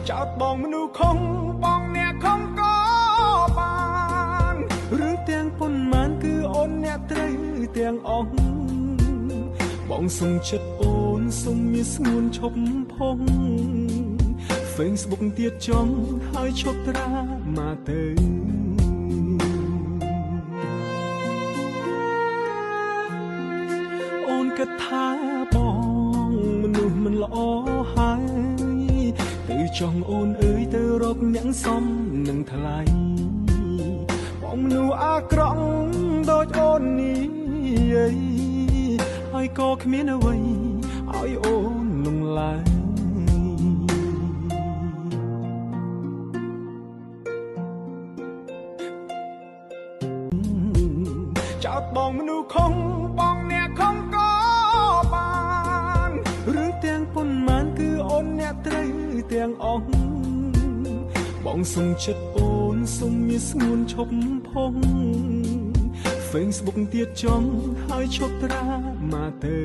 ចោតបងមនុស្សខំបងអ្នកខំក៏បានរឿងទាំងប៉ុន្មានគឺអូនអ្នកត្រូវទាំងអស់បងសុំចិត្តអូនសុំមានស្ងួនឈប់ផង Facebook ទៀតចង់ហើយឈប់ត្រាមកទៅអូនគិតថាបងមនុស្សមិនល្អហើយទៅចង់អូនអើយទៅរកអ្នកសមនឹងថ្លៃបងមនុស្សអាក្រក់ដូចអូននេះហើយក៏គ្មានអ្វីឲ្យអូនលងឡើយចោតបងមនុស្សខំបងអ្នកខំក៏បានរឿងទាំងប៉ុន្មានគឺអូនអ្នកត្រូវទាំងអស់បងសុំចិត្តអូនសុំមានស្ងួនឈប់ផង Facebook ទៀតចង់ហើយឈប់ត្រាមកទៅ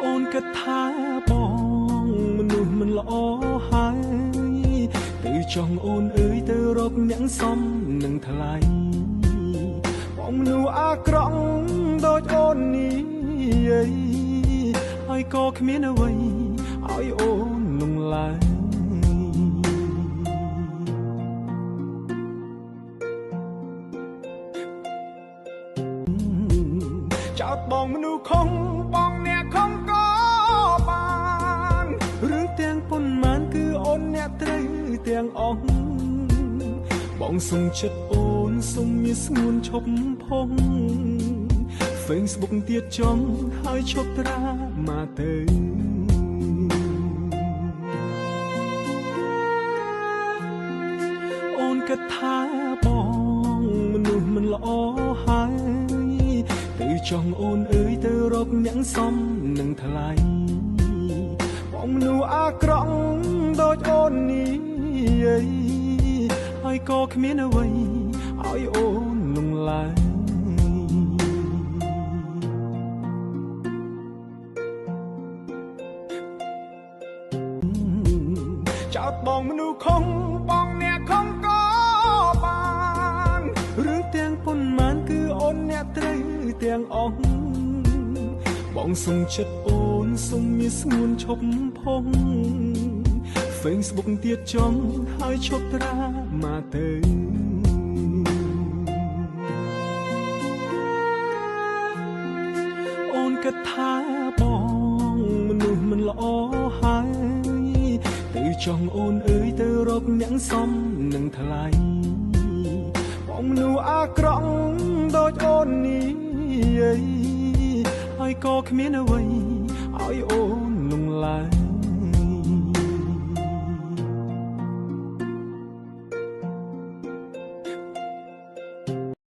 អូនគិតថាបងមនុស្សមិនល្អហើយទៅចង់អូនអើយទៅរកអ្នកសមនឹងថ្លៃបងមនុស្សអាក្រក់ដូចអូននេះហើយក៏គ្មានអ្វីឲ្យអូនលងឡើយចោតបងមនុស្សខំបងអ្នកខំក៏បានរឿងទាំងប៉ុន្មានគឺអូនអ្នកត្រូវទាំងអស់បងសុំចិត្តអូនសុំមានស្ងួនឈប់ផង Facebook ទៀតចង់ហើយឈប់ត្រាមកទៅអូនគិតថាបងមនុស្សមិនល្អហើយទៅចង់អូនអើយទៅរកអ្នកសមនឹងថ្លៃបងមនុស្សអាក្រក់ដូចអូននេះហើយក៏គ្មានអ្វីឲ្យអូនលងឡើយចោតបងមនុស្សខំបងអ្នកខំក៏បានរឿងទាំងប៉ុន្មានគឺអូនអ្នកត្រូវទាំងអស់បងសុំចិត្តអូនសុំមានស្ងួនឈប់ផង Facebook ទៀតចង់ហើយឈប់ត្រាមកទៅអូនគិតថាបងមនុស្សមិនល្អហើយទៅចង់អូនអើយទៅរកអ្នកសមនឹងថ្លៃបងមនុស្សអាក្រក់ដូចអូននេះហើយក៏គ្មានអ្វីឲ្យអូនលងឡើយ